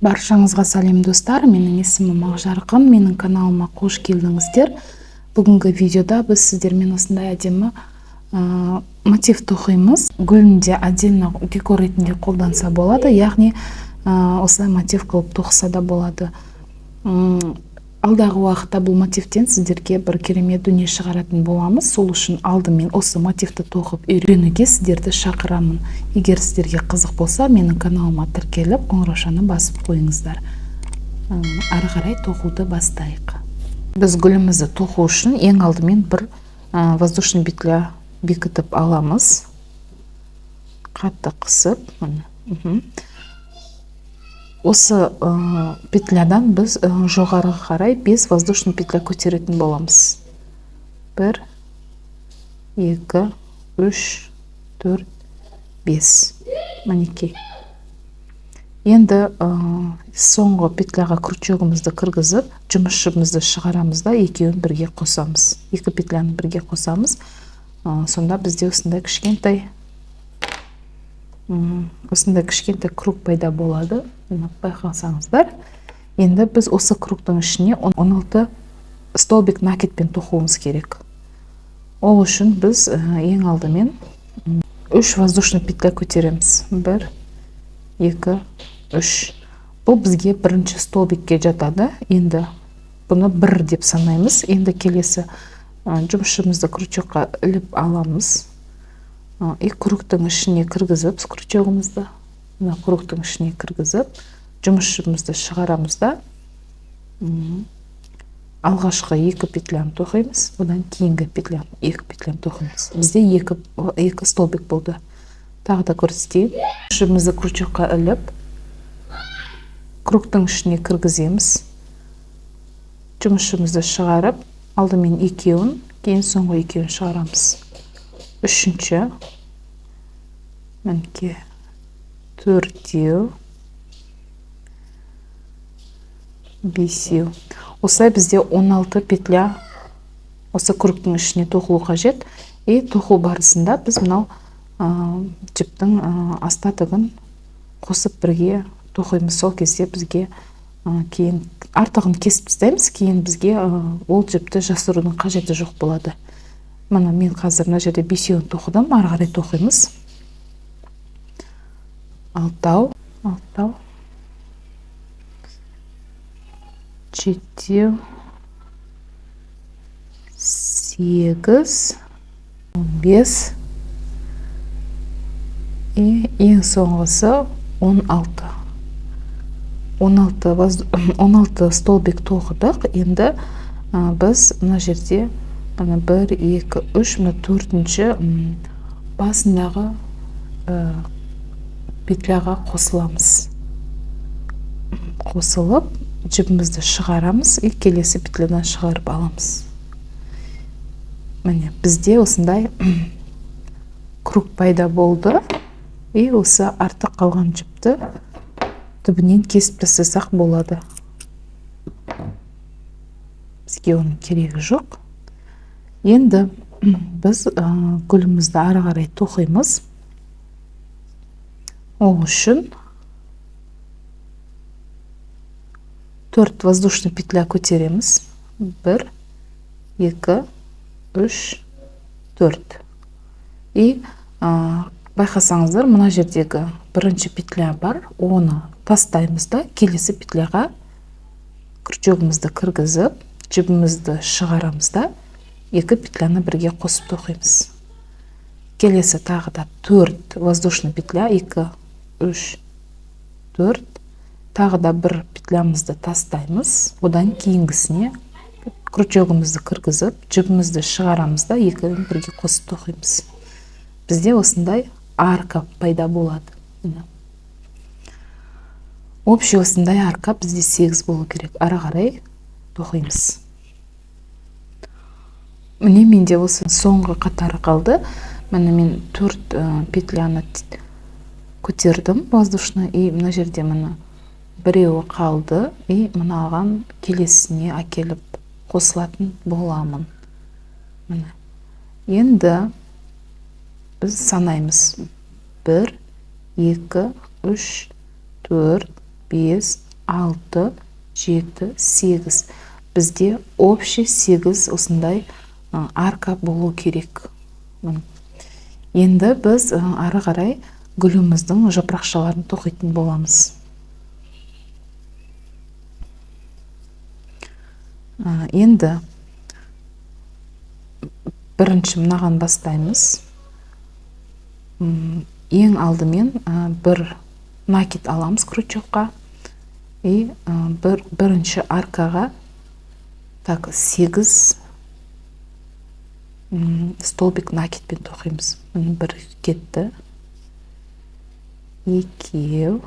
Баршаңызға сәлем, достар! Менің есімім Ақжарқын, менің каналыма қош келдіңіздер. Бүгінгі видеода біз сіздермен осындай әдемі мотив тоқимыз. Гүлін де отдельно декор ретінде қолданса болады, яғни осылай мотив қылып тоқыса да болады. Алдағы уақытта бұл мотивтен сіздерге бір керемет дүние шығаратын боламыз. Сол үшін алдымен осы мотивті тоқып үйренуге сіздерді шақырамын. Егер сіздерге қызық болса, менің каналыма тіркеліп, қоңыраушаны басып қойыңыздар. Ары қарай тоқуды бастайық. Біз гүлімізді тоқу үшін ең алдымен бір воздушный петля бекітіп аламыз, қатты қысып, міне. Осы петлядан біз жоғары қарай 5 воздушный петля көтеретін боламыз: 1, 2, 3, 4, 5. Мінекей, енді соңғы петляға крючогымызды кіргізіп, жұмыс жібімізді шығарамыз да, екеуін бірге қосамыз, екі петляны бірге қосамыз. Сонда бізде осындай кішкентай круг пайда болады. Байқасаңыздар, енді біз осы кругтың ішіне 16 столбик накидпен тоқуымыз керек. Ол үшін біз ең алдымен үш воздушный петля көтереміз: бір, екі, үш. Бұл бізге бірінші столбикке жатады. Енді бұны бір деп санаймыз. Енді келесі жұмыс жібімізді крючокқа іліп аламыз и кругтың ішіне кіргізіп, крючогымызды мына кругтың ішіне кіргізіп, жұмыс жібімізді шығарамыз да, алғашқы екі петляны тоқимыз, одан кейінгі петляны, екі петляны тоқимыз. Бізде екі столбик болды. Тағы да көрсетейін: жібімізді крючокқа іліп, кругтың ішіне кіргіземіз, жұмыс жібімізді шығарып, алдымен екеуін, кейін соңғы екеуін шығарамыз. Үшінші, мінекей, төртеу, бесеу. Осылай бізде 16 петля осы кругтың ішіне тоқылу қажет. И тоқу барысында біз мынау жіптің остатогын қосып, бірге тоқимыз. Сол кезде бізге кейін артығын кесіп тастаймыз, кейін бізге ол жіпті жасырудың қажеті жоқ болады. Міне, мен қазір мына жерде бесеуін тоқыдым. Ары қарай тоқимыз: алтау, алтау, жетеу, сегіз, 15 и ең соңғысы 16. 16, 16 столбик тоқыдық. Енді біз мына жерде, мына бір, екі, үш, мына төртінші басындағы петляға қосыламыз. Қосылып, жібімізді шығарамыз и келесі петлядан шығарып аламыз. Міне, бізде осындай круг пайда болды. И осы артық қалған жіпті түбінен кесіп тастасақ болады, бізге оның керегі жоқ. Енді біз гүлімізді ары қарай тоқимыз. Ол үшін төрт воздушный петля көтереміз: бір, екі, үш, төрт. И байқасаңыздар, мына жердегі бірінші петля бар, оны тастаймыз да, келесі петляға крючогымызды кіргізіп, жібімізді шығарамыз да, екі петляны бірге қосып тоқимыз. Келесі тағы да төрт воздушный петля: екі, үш, төрт. Тағы да бір петлямызды тастаймыз, одан кейінгісіне крючогымызды кіргізіп, жібімізді шығарамыз да, екеуін бірге қосып тоқимыз. Бізде осындай арка пайда болады. Міне, общий осындай арка бізде сегіз болу керек. Ары қарай тоқимыз. Міне, менде осы соңғы қатары қалды. Міне, мен төрт петляны көтердім воздушный, и мына жерде, міне, біреуі қалды, и мынаған келесіне әкеліп қосылатын боламын. Міне, енді біз санаймыз: бір, екі, үш, төрт, бес. 6, 7, 8. Бізде общий 8 осындай арка болу керек. Енді біз ары қарай гүліміздің жапырақшаларын тоқитын боламыз. Енді бірінші мынаған бастаймыз. Ең алдымен бір накид аламыз крючокқа и бірінші аркаға так 8 столбик накидпен тоқимыз. Міне, бір кетті, екеу,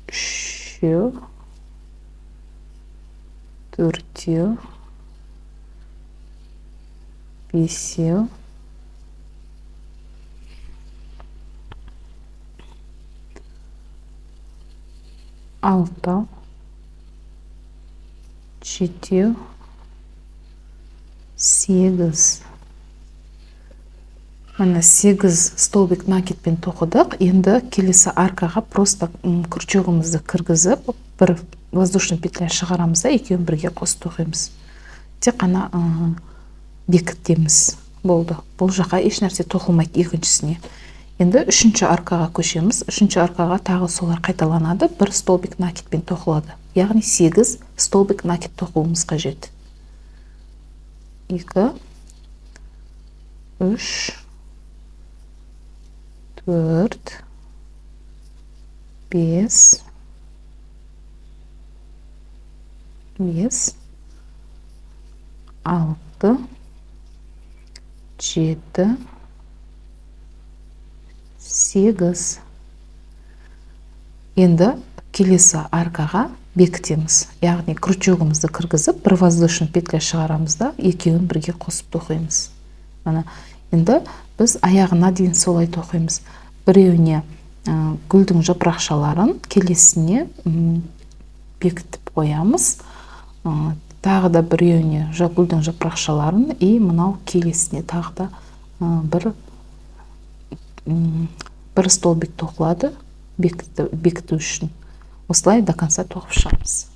үшеу, төртеу, бесеу, алтау, жетеу, 8. Міне, 8 столбик накидпен тоқыдық. Енді келесі аркаға просто крючогымызды кіргізіп, бір воздушный петля шығарамыз да, екеуін бірге қосып тоқимыз. Тек қана бекітеміз. Болды. Бұл жаққа еш нәрсе тоқылмайды екіншісіне. Енді үшінші аркаға көшеміз. Үшінші аркаға тағы солар қайталанады. Бір столбик накидпен тоқылады. Яғни 8 столбик накид тоқуымыз қажет. 2, 3, 4, 5, 5, 6, 7, 8. Енді келесі аркаға бекітеміз. Яғни крючогымызды кіргізіп, бір воздушный петля шығарамыз да, екеуін бірге қосып тоқимыз. Міне, енді біз аяғына дейін солай тоқимыз. Біреуіне гүлдің жапырақшаларын, келесіне бекітіп қоямыз. Тағы да біреуіне гүлдің жапырақшаларын и мынау келесіне тағы да бір столбик тоқылады бекіту үшін. Осылай до конца тоқып шығамыз.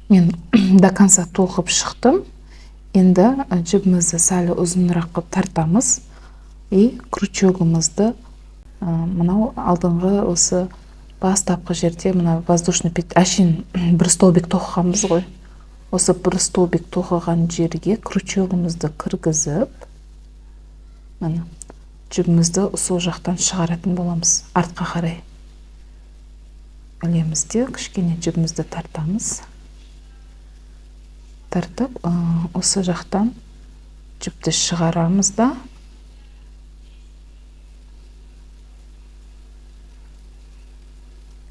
Мен до конца тоқып шықтым. Енді жібімізді сәл ұзынырақ қылып тартамыз и крючогымызды мынау алдыңғы осы бастапқы жерде мына воздушный петля әшейін бір столбик тоқығанбыз ғой. Осы бір столбик тоқыған жерге крючогымызды кіргізіп, міне, жібімізді сол жақтан шығаратын боламыз. Артқа қарай ілеміз де, кішкене жібімізді тартамыз. Тартып, осы жақтан жіпті шығарамыз да,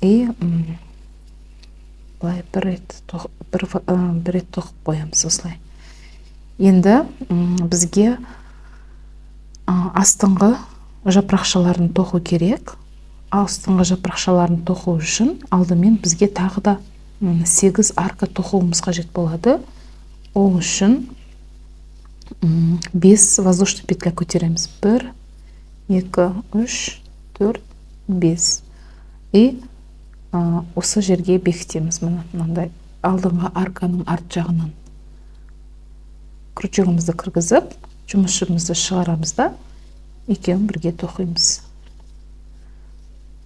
и былай бір рет тоқып қоямыз осылай. Енді бізге астыңғы жапырақшаларын тоқу керек. Астыңғы жапырақшаларын тоқу үшін алдымен бізге тағы да 8 арка тоқуымыз қажет болады. Ол үшін 5 воздушный петля көтереміз. 1, 2, 3, 4, 5. И осы жерге бекітеміз. Міне, мынандай алдыңғы арканың арт жағынан крючогымызды кіргізіп, жұмыс жібімізді шығарамыз да, екеуін бірге тоқимыз.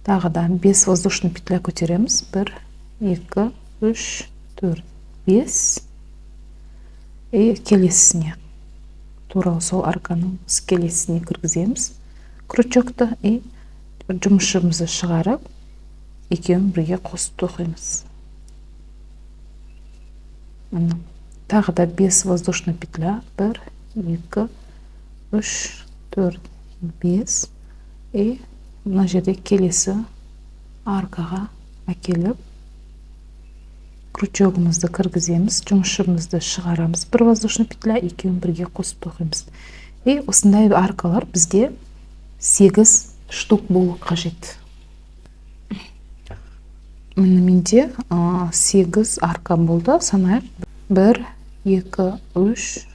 Тағы да 5 воздушный петля көтереміз. 1, 2, 3, 4, 5. И келесісіне тура сол арканың келесісіне кіргіземіз крючокты и жұмыс жібімізді шығарып, екеуін бірге қосып тоқимыз. Міне, тағы да 5 воздушный петля. 1, 2, 3, 4, 5. И мына жерде келесі аркаға әкеліп крючогымызды кіргіземіз, жұмыс жібімізді шығарамыз, бір воздушный петля, екеуін бірге қосып тоқимыз. И осындай аркалар бізде 8 штук болу қажет. Міне, менде 8 арка болды. Санайық. 1, 2, 3,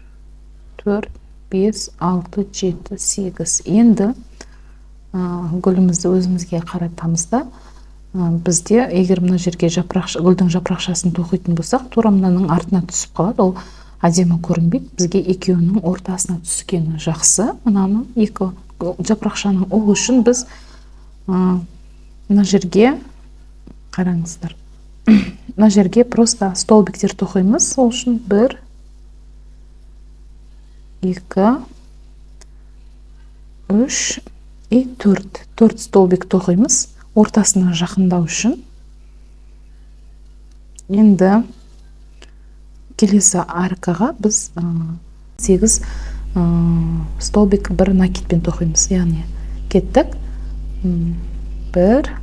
4, 5, 6, 7, 8. Енді гүлімізді өзімізге қаратамыз да, Бізде егер мына жерге жапырақ, гүлдің жапырақшасын тоқитын болсақ, тура мынаның артына түсіп қалады, ол әдемі көрінбейді. Бізге екеуінің ортасына түскені жақсы, мынаның екі жапырақшаның. Ол үшін біз мына жерге қараңыздар, мына жерге просто столбиктер тоқимыз. Ол үшін 1, 2, 3 и 4, 4 столбик тоқимыз ортасына жақындау үшін. Енді келесі аркаға біз 8 столбик бір накидпен тоқимыз. Яғни кеттік. 1,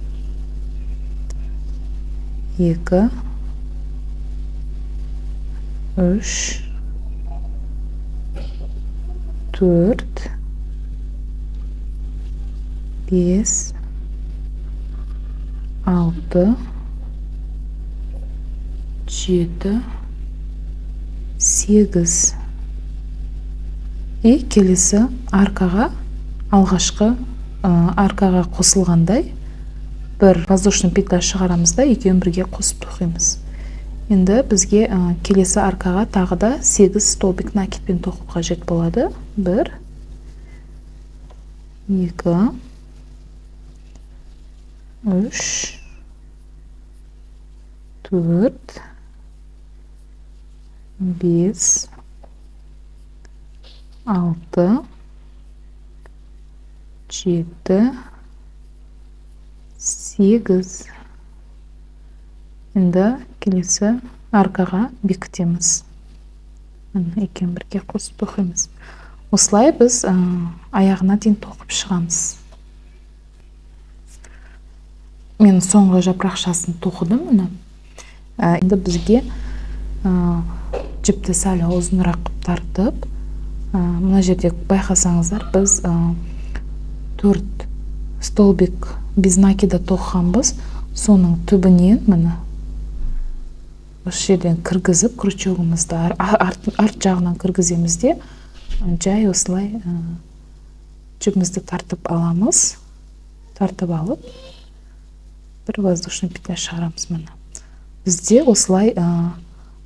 2, 3, 4, 5, 6, 7, 8. И келесі аркаға, алғашқы аркаға қосылғандай бір воздушный петля шығарамыз да, екеуін бірге қосып тоқимыз. Енді бізге келесі аркаға тағы да 8 столбик накидпен тоқу қажет болады. 1, 2, 3, 4, 5, 6, 7, 8. Енді келесі аркаға бекітеміз. Міне, екеуін бірге қосып тоқимыз. Осылай біз аяғына дейін тоқып шығамыз. Мен соңғы жапырақшасын тоқыдым міне. Енді бізге жіпті сәл ұзынырақ қылып тартып, мына жерде байқасаңыздар, біз 4 столбик без накида тоқығанбыз. Соның түбінен міне осы жерден кіргізіп, крючогымызды арт жағынан кіргіземіз де, жай осылай жібімізді тартып аламыз. Тартып алып, бір воздушный петля шығарамыз. Міне, бізде осылай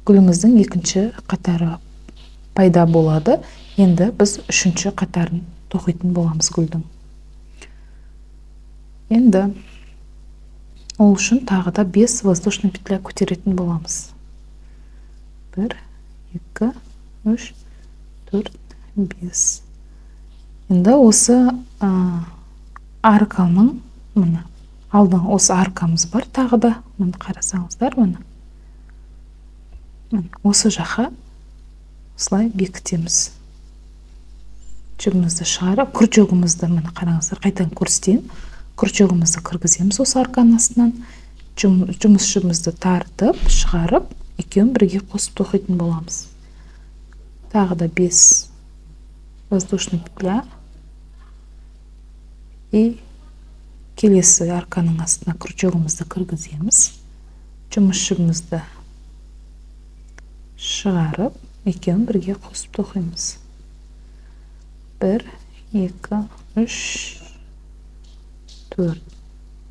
гүліміздің екінші қатары пайда болады. Енді біз үшінші қатарын тоқитын боламыз гүлдің. Енді ол үшін тағы да 5 воздушный петля көтеретін боламыз. 1, 2, 3, 4, 5. Енді осы арканың міне алдың осы аркамыз бар тағы да. Міне, қарасаңыздар, міне. Міне, осы жаққа осылай бекітеміз. Жібімізді шығарып, крючогымызды, міне, қараңыздар, қайтадан көрсетейін. Крючогымызды кіргіземіз осы арканың астынан, жұмыс жібімізді тартып, шығарып, екеуін бірге қосып тоқитын боламыз. Тағы да 5 воздушный петля и келесі арканың астына крючогымызды кіргіземіз, жұмыс жібімізді шығарып, екеуін бірге қосып тоқимыз. 1, 2, 3, 4,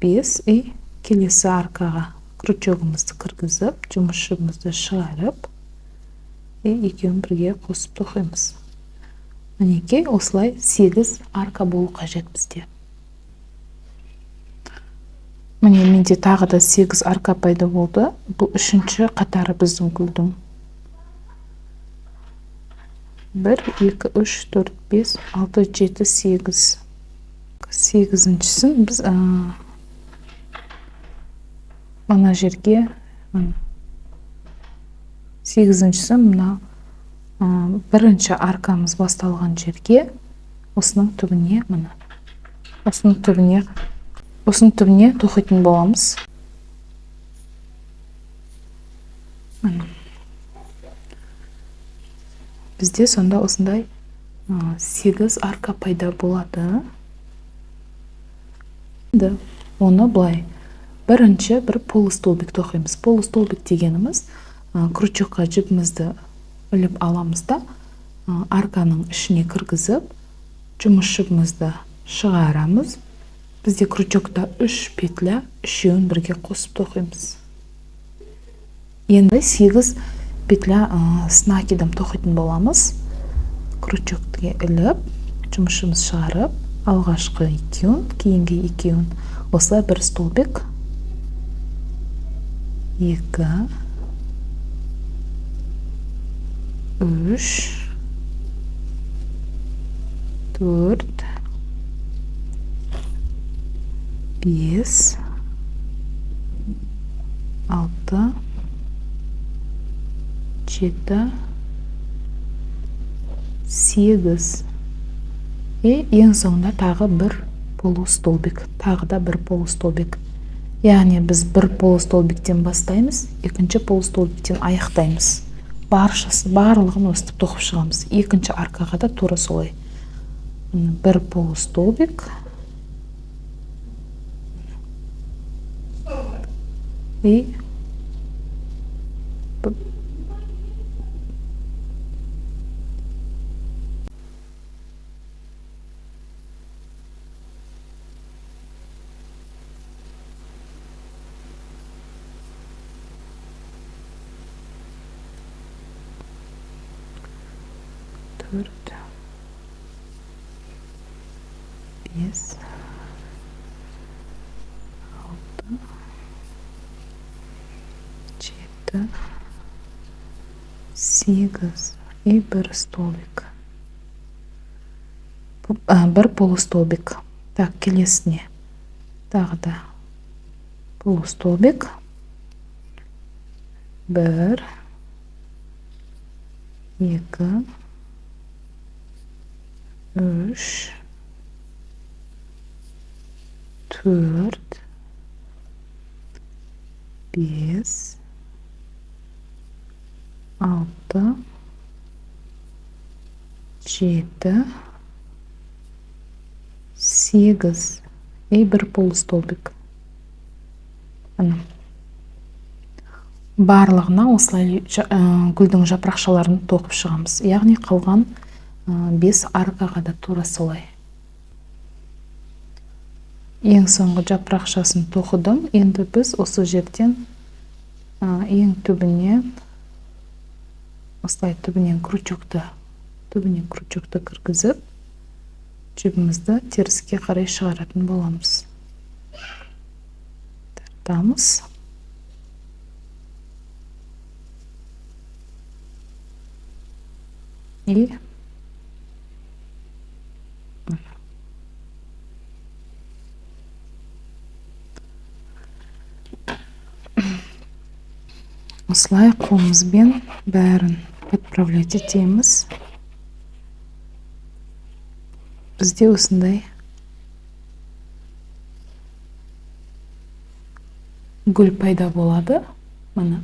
5. И келесі аркаға крючогымызды кіргізіп, жұмыс жібімізді шығарып, и екеуін бірге қосып тоқимыз. Мінекей, осылай 8 арка болу қажет бізде. Міне, менде тағы да 8 арка пайда болды. Бұл үшінші қатары біздің гүлдің. 1, 2, 3, 4, 5, 6, 7, 8. Сегізіншісін біз мына жерге, міне, сегізіншісі мына бірінші аркамыз басталған жерге, осының түбіне, міне, осының түбіне тоқитын боламыз. Міне, бізде сонда осындай 8 арка пайда болады. Енді оны былай бірінші бір полустолбик тоқимыз. Полустолбик дегеніміз, крючокқа жібімізді іліп аламыз да, арканың ішіне кіргізіп, жұмыс жібімізді шығарамыз. Бізде крючокта 3 петля, үшеуін бірге қосып тоқимыз. Енді 8 петля с накидом тоқитын боламыз. Крючокке іліп, жұмысшымыз шығарып, алғашқы екеуін, кейінгі екеуін осылай бір столбик, 2, 3, 4, 5, 6, 7, 8. И ең соңында тағы бір полустолбик, тағы да бір полустолбик. Яғни біз бір полустолбиктен бастаймыз, екінші полустолбиктен аяқтаймыз. Баршасы, барлығын өстіп тоқып шығамыз. Екінші аркаға да тура солай. Бір полустолбик. И 4, 5, 6, 7, 8 и бір столбик. Бір полустолбик. Так, келесіне тағы да полустолбик. 1, 2, 3, 4, 5, 6, 7, 8 и бір полустолбик. Міне. Барлығына осылай гүлдің жапырақшаларын тоқып шығамыз. Яғни қалған 5 аркаға да тура солай. Ең соңғы жапырақшасын тоқыдым. Енді біз осы жерден, ең түбінен осылай түбінен крючокты кіргізіп, жібімізді теріске қарай шығаратын боламыз. Тартамыз. И осылай қолымызбен бәрін подправлять етеміз. Бізде осындай гүл пайда болады. Міне.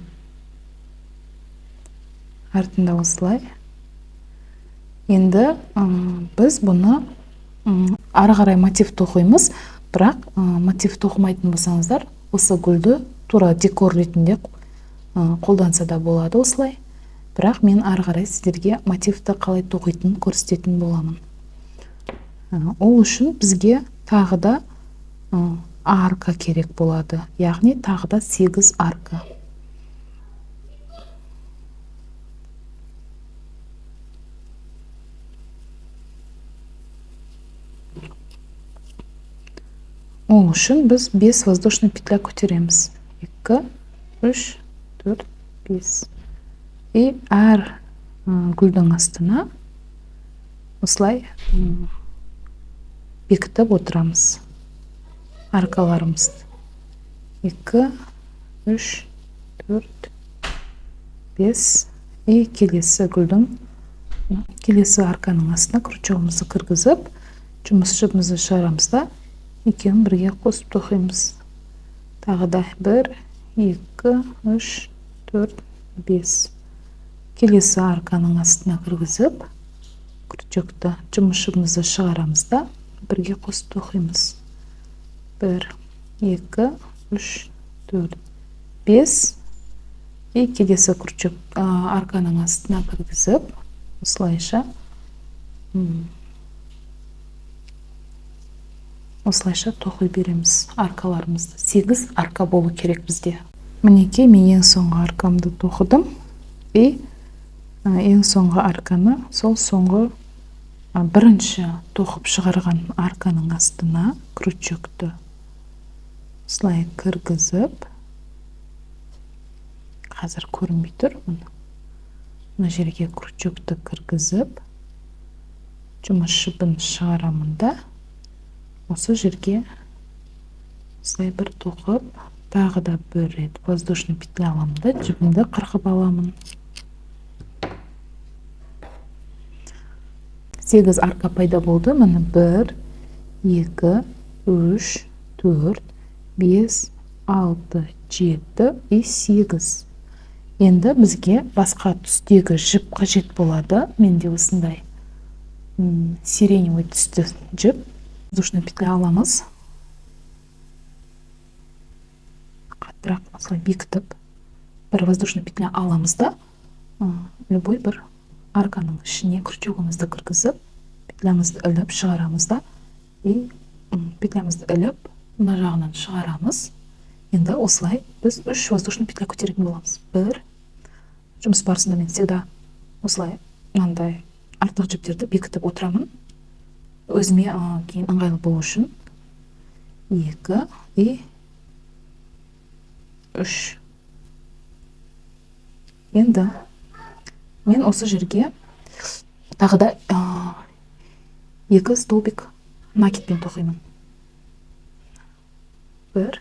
Артында осылай. Енді біз бұны ары қарай мотив тоқимыз, бірақ мотив тоқымайтын болсаңыздар, осы гүлді тура декор ретінде қолданса да болады осылай. Бірақ мен ары қарай сіздерге мотивті қалай тоқитынын көрсететін боламын. Ол үшін бізге тағы да арка керек болады. Яғни тағы да 8 арка. Ол үшін біз 5 воздушный петля көтереміз. 2, 3, 4, 5. И әр гүлдің астына осылай бекітіп отырамыз аркаларымызды. 2, 3, 4, 5. И келесі гүлдің, келесі арканың астына крючогымызды кіргізіп, жұмыс жібімізді шығарамыз да, екеуін бірге қосып тоқимыз. Тағы да 1, 2, 3, 4, 5. Келесі арканың астына кіргізіп, крючокты, жұмыс жібімізді шығарамыз да, бірге қосып тоқимыз. 1, 2, 3, 4, 5. И келесі крючок арканың астына кіргізіп, осылайша Осылайша тоқи береміз аркаларымызды. 8 арка болу керек бізде. Мінекей, мен ең соңғы аркамды тоқыдым. И ең соңғы арканы сол соңғы бірінші тоқып шығарған арканың астына крючокты осылай кіргізіп, қазір көрінбей тұр, мына жерге крючокты кіргізіп, жұмыс жібін шығарамын да, осы жерге осылай бір тоқып, тағы да бір рет воздушный петля аламын да, жібімді қырқып аламын. 8 арка пайда болды. Міне 1, 2, 3, 4, 5, 6, 7 и 8. Енді бізге басқа түстегі жіп қажет болады. Менде осындай сиреневый түсті жіп. Воздушный петля аламыз. Қаттырақ осылай бекітіп, бір воздушный петля аламыз да, любой бір арканың ішіне крючогымызды кіргізіп, петлямызды іліп шығарамыз да, и петлямызды іліп, мына жағынан шығарамыз. Енді осылай біз 3 воздушный петля көтеретін боламыз. 1, жұмыс барысында мен всегда осылай мынандай артық жіптерді бекітіп отырамын. Өзіме кейін ыңғайлы болу үшін. 2 и 3. Енді мен осы жерге тағы да 2 столбик накидпен тоқимын. 1,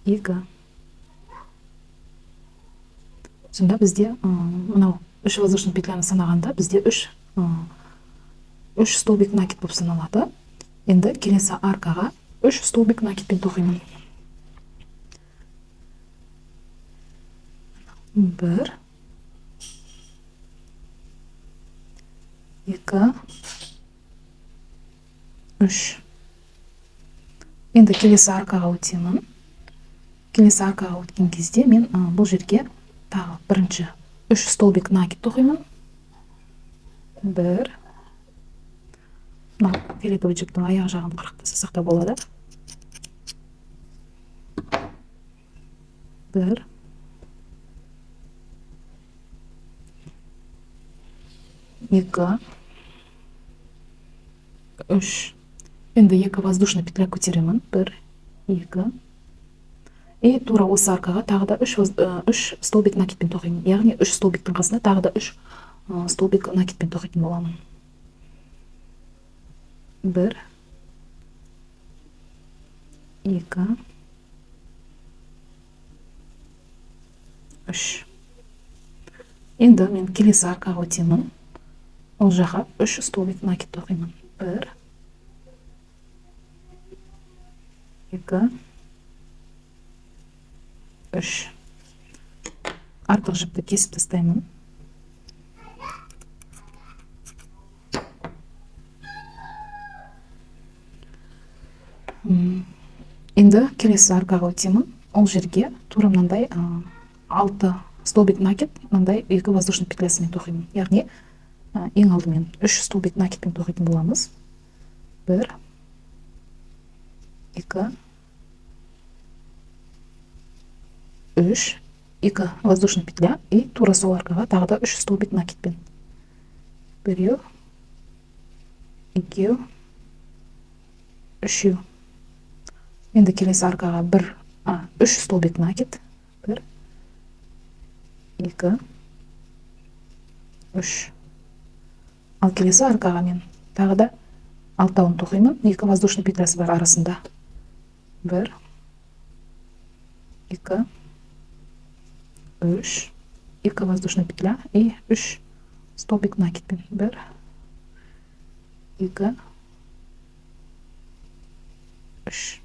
2. Сонда бізде мынау 3 воздушный петляны санағанда бізде 3 столбик накид болып саналады. Енді келесі аркаға 3 столбик накидпен тоқимын. 1, 2, 3. Енді келесі аркаға өтемін. Келесі аркаға өткен кезде мен бұл жерге тағы бірінші 3 столбик накид тоқимын. 1. Мына фиолетовый жіптің аяқ жағын қырқып тастасақ та болады. 1. 2, 3. Енді 2 воздушный петля көтеремін. 1, 2. И тура осы аркаға тағы да 3 столбик накидпен тоқимын. Яғни 3 столбиктің қасына тағы да 3 столбик накидпен тоқитын боламын. 1, 2, 3. Енді мен келесі аркаға өтемін. Ол жаққа 3 столбик накид тоқимын. 1, 2, 3. Артық жіпті кесіп тастаймын. Енді келесі аркаға өтемін. Ол жерге тура мынандай 6 столбик накид, мынандай 2 воздушный петлясымен тоқимын. Яғни, ең алдымен 3 столбик накидпен тоқитын боламыз. 1, 2, 3, 2 воздушный петля и тура сол аркаға тағы да 3 столбик накидпен. 1, 2, 3. Енді келесі аркаға 3 столбик накид. 1, 2, 3. Ал келесі аркаға мен тағы да алтауын тоқимын. 2 воздушный петлясы бар арасында. 1, 2, 3, 2 воздушный петля и 3 столбик накидпен. 1, 2, 3.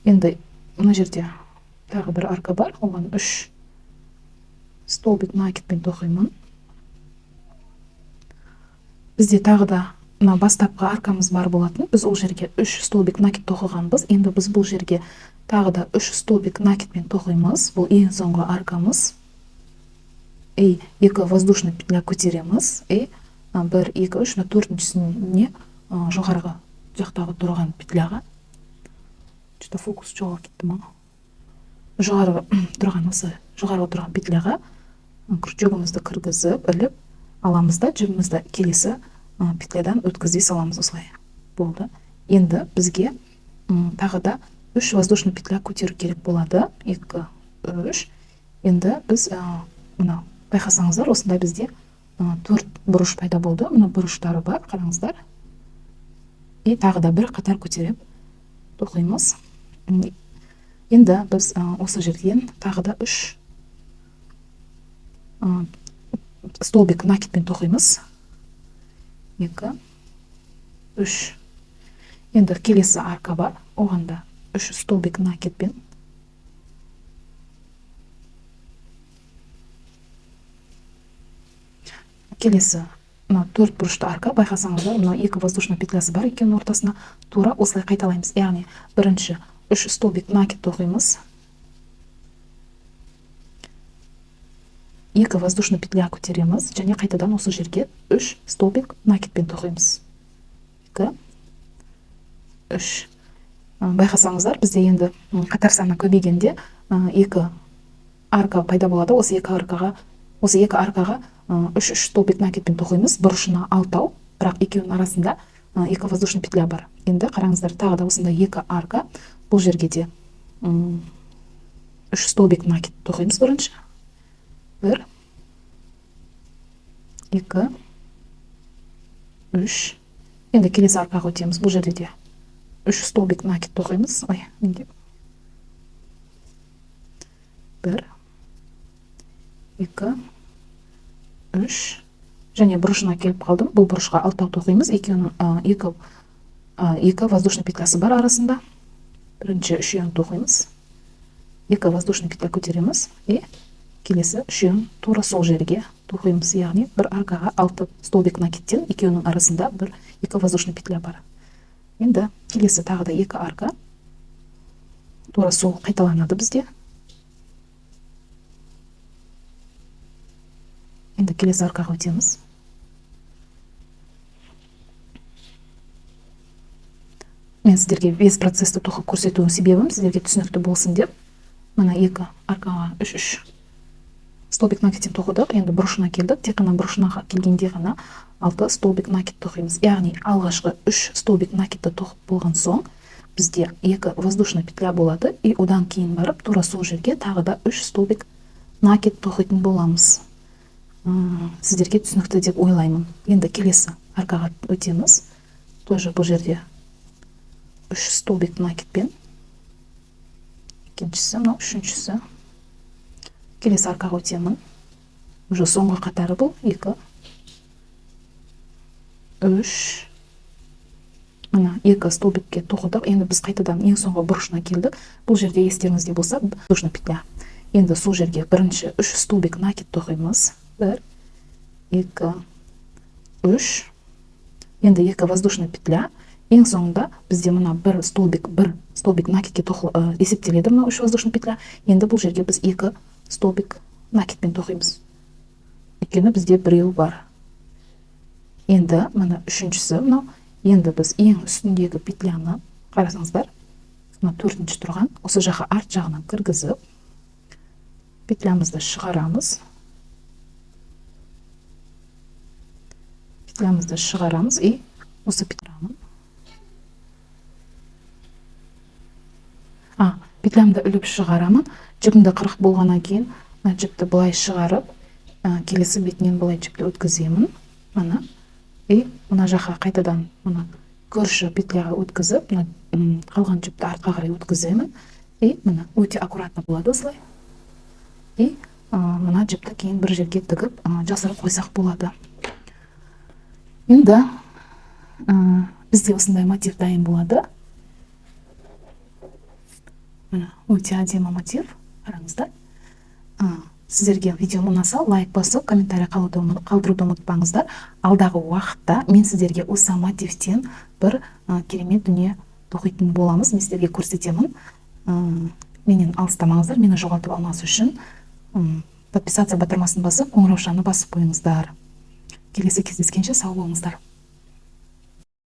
Енді мына жерде тағы бір арка бар, оған 3 столбик накидпен тоқимын. Бізде тағы да мына бастапқы аркамыз бар болатын. Біз ол жерге 3 столбик накид тоқығанбыз. Енді біз бұл жерге тағы да 3 столбик накидпен тоқимыз. Бұл ең соңғы аркамыз. И 2 воздушный петля көтереміз. И 1, 2, 3, мына төртіншісіне Жоғарғы жақтағы тұрған петляға, что-то фокус жоғалып кетті ма, жоғарғы тұрған, осы жоғарғы тұрған петляға крючогымызды кіргізіп, іліп аламыз да, жібімізді келесі петлядан өткізе саламыз. Осылай болды. Енді бізге тағы да үш воздушный петля көтеру керек болады: екі, үш. Енді біз, мына байқасаңыздар, осындай бізде төрт бұрыш пайда болды. Мына бұрыштары бар, қараңыздар. И тағы да бір қатар көтеріп тоқимыз. Енді біз осы жерден тағы да үш столбик накидпен тоқимыз: екі, үш. Енді келесі арка бар, оған да үш столбик накидпен. Келесі мына төрт бұрышты арка, байқасаңыздар, мына екі воздушный петлясы бар екеуінің ортасына. Тура осылай қайталаймыз, яғни бірінші үш столбик накид тоқимыз, екі воздушный петля көтереміз және қайтадан осы жерге үш столбик накидпен тоқимыз: екі, үш. Байқасаңыздар, бізде енді қатар саны көбейгенде екі арка пайда болады. Осы екі аркаға үш үш столбик накидпен тоқимыз, бұрышына алтау, бірақ екеуінің арасында екі воздушный петля бар. Енді қараңыздар, тағы да осындай екі арка. Бұл жерге де үш столбик накид тоқимыз бірінші: бір, екі, үш. Енді келесі аркаға өтеміз. Бұл жерде де үш столбик накид тоқимыз. Ой, менде бір, екі, үш. Және бұрышына келіп қалдым. Бұл бұрышқа алтау тоқимыз, екеуінің екі воздушный петлясы бар арасында. Бірінші үшеуін тоқимыз, екі воздушный петля көтереміз и келесі үшеуін тура сол жерге тоқимыз, яғни бір аркаға алты столбик накидтен, екеуінің арасында бір екі воздушный петля бар. Енді келесі тағы да екі арка, тура сол қайталанады бізде. Енді келесі аркаға өтеміз. Мен сіздерге весь процессті тоқып көрсету себебім сіздерге түсінікті болсын деп. Мына екі аркаға үш үш столбик накидтен тоқыдық. Енді бұрышына келдік. Тек қана бұрышына келгенде ғана алты столбик накид тоқимыз, яғни алғашқы үш столбик накидті тоқып болған соң бізде екі воздушный петля болады, и одан кейін барып тура сол жерге тағы да үш столбик накид тоқитын боламыз. Сіздерге түсінікті деп ойлаймын. Енді келесі аркаға өтеміз. Тоже бұл жерде үш столбик накидпен: екіншісі, мынау үшіншісі. Келесі аркаға өтемін, уже соңғы қатары бұл: екі, үш. Мына екі столбикке тоқыдық. Енді біз қайтадан ең соңғы бұрышына келдік. Бұл жерде, естеріңізде болса, воздушный петля. Енді сол жерге бірінші үш столбик накид тоқимыз: бір, екі, үш. Енді екі воздушный петля. Ең соңында бізде мына бір столбик накидке есептеледі мына үш воздушный петля. Енді бұл жерге біз екі столбик накидпен тоқимыз, өйткені бізде біреу бар. Енді мына үшіншісі мынау. Енді біз ең үстіндегі петляны, қарасаңыздар, мына төртінші тұрған, осы жаққа арт жағынан кіргізіп, петлямызды шығарамыз. Петлямызды шығарамыз и осы петлямын, петлямды іліп шығарамын. Жібімді қырық болғаннан кейін мына жіпті былай шығарып, келесі бетінен былай жіпті өткіземін, мына, и мына жаққа қайтадан мына көрші петляға өткізіп, мына қалған жіпті артқа қарай өткіземін. И мына өте аккуратно болады осылай. И мына жіпті кейін бір жерге тігіп, жасырып қойсақ болады. Енді бізде осындай мотив дайын болады. Міне, өте әдемі мотив, қараңыздар. Сіздерге видеом ұнаса, лайк басып, комментарий қалдыруды ұмытпаңыздар. Алдағы уақытта мен сіздерге осы мотивтен бір керемет дүние тоқитын боламыз, мен сіздерге көрсетемін. Менен алыстамаңыздар, мені жоғалтып алмас үшін подписаться батырмасын басып, қоңыраушаны басып қойыңыздар. Келесі кездескенше сау болыңыздар.